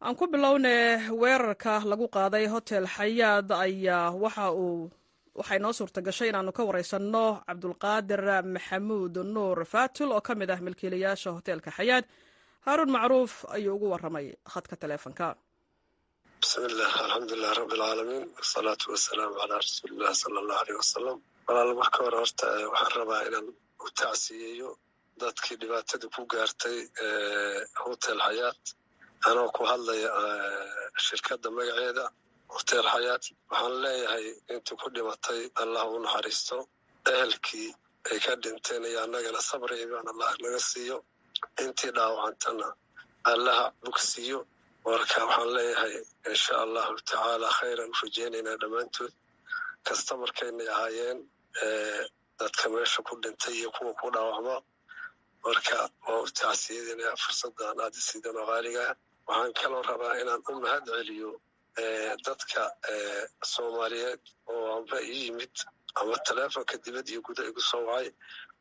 Aan ku bilowne, weerarka lagu qaaday Hotel Xayaad ayaa waxa uu waxay noo suurta gashay inaanu ka wareysanno Cabdulqaadir Maxamuud Nuur Faatul, oo ka mid ah milkiilayaasha hoteelka Xayaad. Haaruun Macruuf ayuu ugu waramay khadka taleefonka. Bismillaah, alxamdulilah rabbi alcaalamiin, wasalaatu wasalaamu calaa rasuuliillah sala allahu aleyh wasalam. Walaal, marka hore horta waxaan rabaa inaan u tacsiyeeyo dadkii dhibaatada ku gaartay Hotel Xayaat. Anoo ku hadlaya shirkadda magaceeda Hotel Xayaat, waxaan leeyahay intii ku dhimatay Allah u naxariisto, ehelkii ay ka dhinteen iyo annagana sabri imaan Allah naga siiyo, intii dhaawacantana Allaha bogsiiyo. Marka waxaan leeyahay, insha Allahu tacaala, khayran u rajeynaynaa dhammaantood. Customerkaynay ahaayeen dadka meesha ku dhintay iyo kuwa ku dhaawacma. Marka waa u tacsiyadinaya fursaddan aad isiidan oo qaaligaa. Waxaan kaloo rabaa inaan u mahad celiyo dadka Soomaaliyeed oo amba ii yimid ama taleefonka dibad iyo guda igu soo wacay.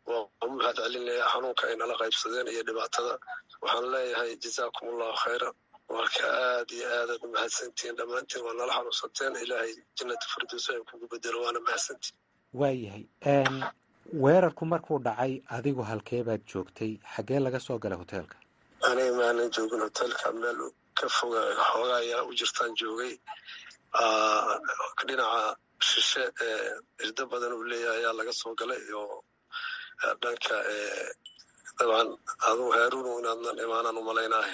Waa u mahad celinaya xanuunka ay nala qaybsadeen iyo dhibaatada. Waxaan leeyahay, jazaakum Allahu khayra. Marka aad iyo aadaad u mahadsantihiin dhammaantiin, waa nala xanuunsateen. Ilaahay jannata firdowsa ay kugu bedelo, waana mahadsantihin. Waayahay, weerarku markuu dhacay adigu halkee baad joogtay? Xaggee laga soo galay hoteelka? Aniga maanan joogin hoteelka, meel ka foga xoogaa ayaa u jirtaan joogay. Dhinaca shishe ee irdo badan uu leeyahay ayaa laga soo galay oo dhanka dabcan aduu Haaruun inaadnan imaanaan umalaynaahe,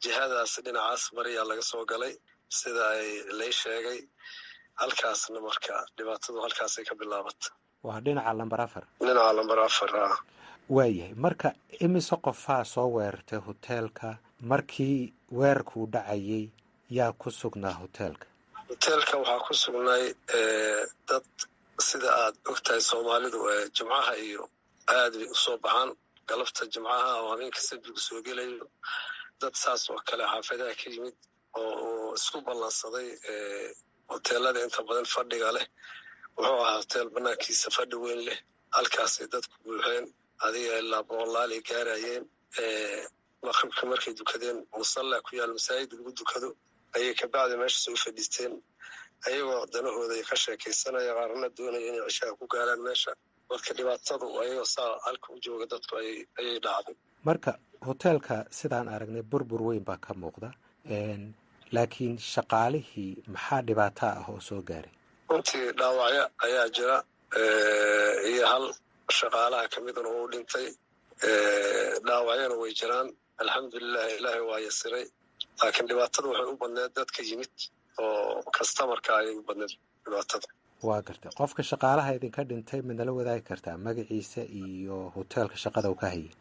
jihadaas dhinacaas bariyaa laga soo galay sida ay lay sheegay. Halkaasna marka dhibaatadu halkaasay ka bilaabata. Waa dhinaca Lamber 4? Dhinaca Lamber 4 a. Waayahay, marka imise qofaa soo weerartay hoteelka? Markii weerarkuu dhacayay yaa ku sugnaa hoteelka? Hoteelka waxaa ku sugnaay dad. Sida aad ogtahay, Soomaalidu Jimcaha iyo aad bay usoo baxaan galabta Jimcaha oo habeenka Sabtigu soo gelayo. Dad saas oo kale xaafadaha ka yimid oo isku ballansaday hoteelada inta badan fadhiga leh. Wuxuu ahaa hoteel banaankiisa fadhi weyn leh. Halkaasay dadku buuxeen, adiga ilaa boqolaalay gaarayeen. Maqribka markay dukadeen, musalla ku yaal masaajid lagu dukado, ayay kabacdi meesha soo fadhiisteen, ayagoo danahooda ka sheekaysanaya, qaarna doonaya inay cishaha ku gaaraan meesha. Marka dhibaatadu ayagoo saa halka u jooga dadku ayay dhacday. Marka hoteelka sidaan aragnay burbur weyn baa ka muuqda, laakiin shaqaalihii maxaa dhibaato ah oo soo gaaray? Runtii dhaawacyo ayaa jira iyo hal shaqaalaha kamidana uu dhintay, dhaawacyana way jiraan. Alxamdulilah, Ilaahay waa yasiray, laakiin dhibaatada waxay u badneed dadka yimid oo customerka ayay u badneed dhibaatada. Waa gartay. Qofka shaqaalaha idinka dhintay ma nala wadaagi kartaa magaciisa iyo hoteelka shaqada uu ka hayay?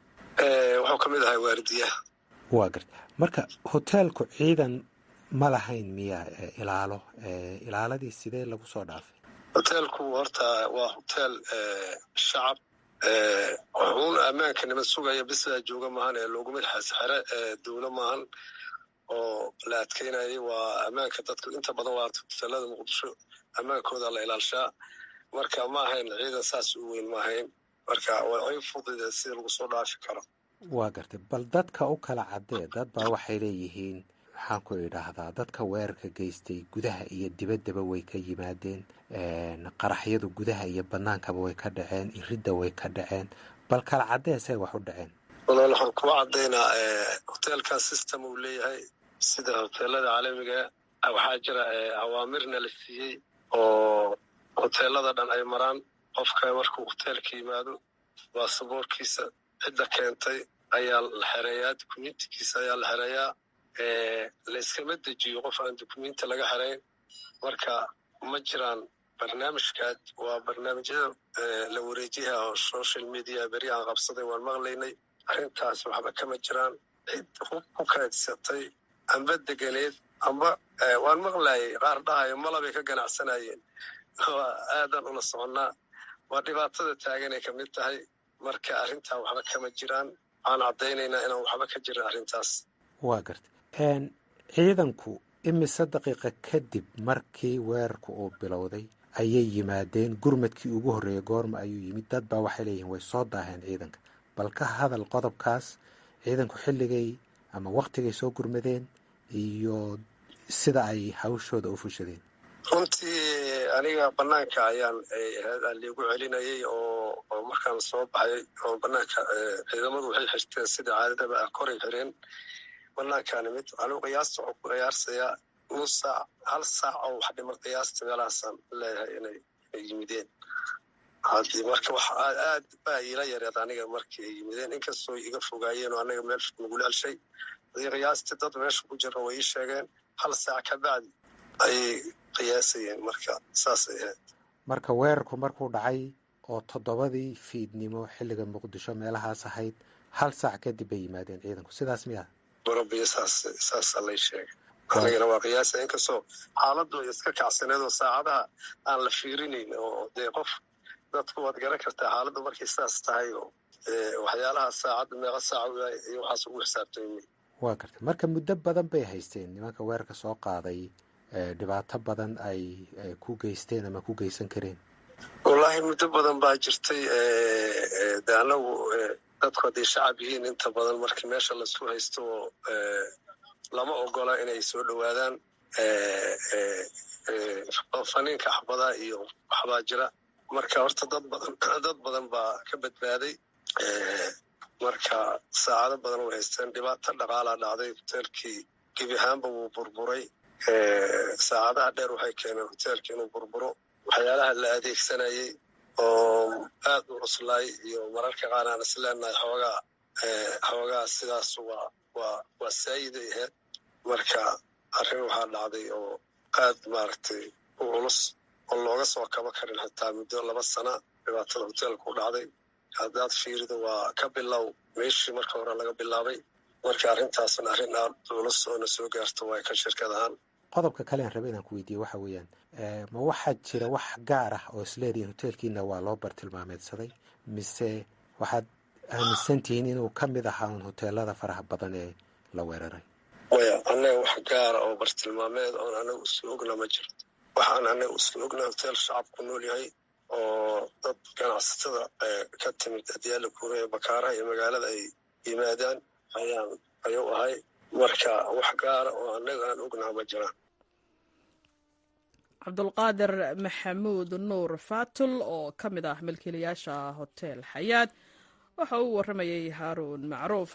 Wuxuu ka mid ahay waardiyaha. Waa gartay. Marka hoteelku ciidan ma lahayn miya ilaalo? Ilaaladii sidee lagu soo dhaafay? Hoteelku horta waa hoteel shacab, wuxuun ammaanka niman sugaya bisaa jooga maahan ee looguma xere dowlo maahan oo la adkeynayay. Waa ammaanka dadka inta badan waa hoteelada Muqdisho ammaankooda la ilaalshaa. Marka ma ahayn ciidan saas u weyn, ma ahayn. Marka waa fudida sida lagu soo dhaafi karo. Waa gartay. Bal dadka u kala caddee. Dad baa waxay leeyihiin, maxaan ku idhaahdaa, dadka weerarka geystay gudaha iyo dibaddaba way ka yimaadeen, qaraxyadu gudaha iyo banaankaba way ka dhaceen, iridda way ka dhaceen. Bal kala caddee say wax u dhaceen. Walaal, waxaan kuwa caddaynaa hoteelkan system uu leeyahay sida hoteelada caalamiga. Waxaa jira awaamirna la siiyey oo hoteelada dhan ay maraan. Qofka markuu hoteelka yimaado, baasaboorkiisa cidda keentay ayaa la xereeyaa, dukumentikiisa ayaa la xereeyaa. Layskama dejiyo qof aan dukumenti laga xereyn. Marka ma jiraan barnaamijkaad, waa barnaamijyada la wareejiha oo social media beri aan qabsaday waan maqlaynay. Arrintaas waxba kama jiraan. Cid hub ku kaydsatay amba deganeed amba waan maqlayay qaar dhahayo malabay ka ganacsanayeen. Waa aadan ula soconnaa, waa dhibaatada taaganay ka mid tahay. Marka arrintaa waxba kama jiraan. Waxaan caddaynaynaa inaan waxba ka jirin arrintaas. Waa gartay. Ciidanku imise daqiiqa kadib markii weerarku uu bilowday ayay yimaadeen? Gurmadkii ugu horreeyay goorma ayuu yimid? Dad baa waxay leeyihiin way soo daaheen ciidanka. Bal ka hadal qodobkaas, ciidanku xilligay ama waktigay soo gurmadeen iyo sida ay hawshooda u fushadeen. Runtii aniga banaanka ayaan liigu celinayay oo markaan soo baxay oo banaanka ciidamadu waxay xirteen sida caadadaba ah, koray xireen. Banaankaa nimid. Anigu qiyaasta waxuu ku ciyaarsayaa nus saac, hal saac oo wax dhiman qiyaasta meelahaasaan leeyahay inay yimideen. Haddii marka wax aad baa iila yareed aniga markii ay yimideen, inkastoo iga fogaayeen oo anaga meel nagula celshay. Hadii qiyaastii dad meesha ku jirna way ii sheegeen, hal saac ka bacdi ayay qiyaasayeen. Marka saasay ahayd. Marka weerarku markuu dhacay oo 7dii fiidnimo xilliga Muqdisho meelahaas ahayd, hal saac kadib bay yimaadeen ciidanku, sidaas miya? Murabiyo, saas saasaa lay sheegay. Anigana waa qiyaasa, inkastoo xaaladdu ay iska kacsaneed oo saacadaha aan la fiirinayn oo dee qof dadku waad garan kartaa xaaladdu markay saas tahay oo waxyaalaha saacadda meeqa saaca iyo waxaas ugu xisaabtaymi. Waa gartay. Marka muddo badan bay haysteen nimanka weerarka soo qaaday, dhibaato badan ay ku geysteen ama ku geysan kareen? Wallaahi muddo badan baa jirtay. De anagu dadku hadday shacab yihiin, inta badan markii meesha laisku haysto lama ogola inay soo dhowaadaan. Faniinka axbadaha iyo waxbaa jira. Marka horta dad badan baa ka badbaaday. Marka saacado badan way haysteen. Dhibaato dhaqaalaa dhacday, hoteelkii gebi ahaanba wuu burburay. Saacadaha dheer waxay keeneen hoteelkii inuu burburo, waxyaalaha la adeegsanayay oo aad u cuslaay iyo mararka qaar aan isleenahay xoogaa sidaas waa saayiday ahayd. Marka arrin waxaa dhacday oo aad maaragtay u culus oo looga soo kaba karin xitaa muddo 2 sana. Dhibaatada hoteelka u dhacday haddaad fiirido, waa ka bilow meeshii marka hore laga bilaabay. Marka arrintaasna arrin aad culus oo na soo gaarto waay ka shirkad ahaan. Qodobka kale aan raba inaan ku weydiiyo waxa weeyaan, ma waxaa jira wax gaar ah oo isleedihiin hoteelkiina waa loo bartilmaameedsaday, mise waxaad aaminsan tihiin inuu ka mid ahaa un hoteelada faraha badan ee la weeraray? Maya, annaga wax gaara oo bartilmaameed oon anaga isla ogna ma jirto. Waxaan anaga isla ogna hoteel shacab ku nool yahay oo dad ganacsatada ka timid adyaala kuuraya Bakaaraha iyo magaalada ay yimaadaan ayaan ayuu ahay. Marka wax gaara oo annaga aan ognaa ma jiraan. Cabdulqaadir Maxamuud Nuur Faatul oo ka mid ah milkiilayaasha Hotel Xayaad waxa uu warramayey Haaruun Macruuf.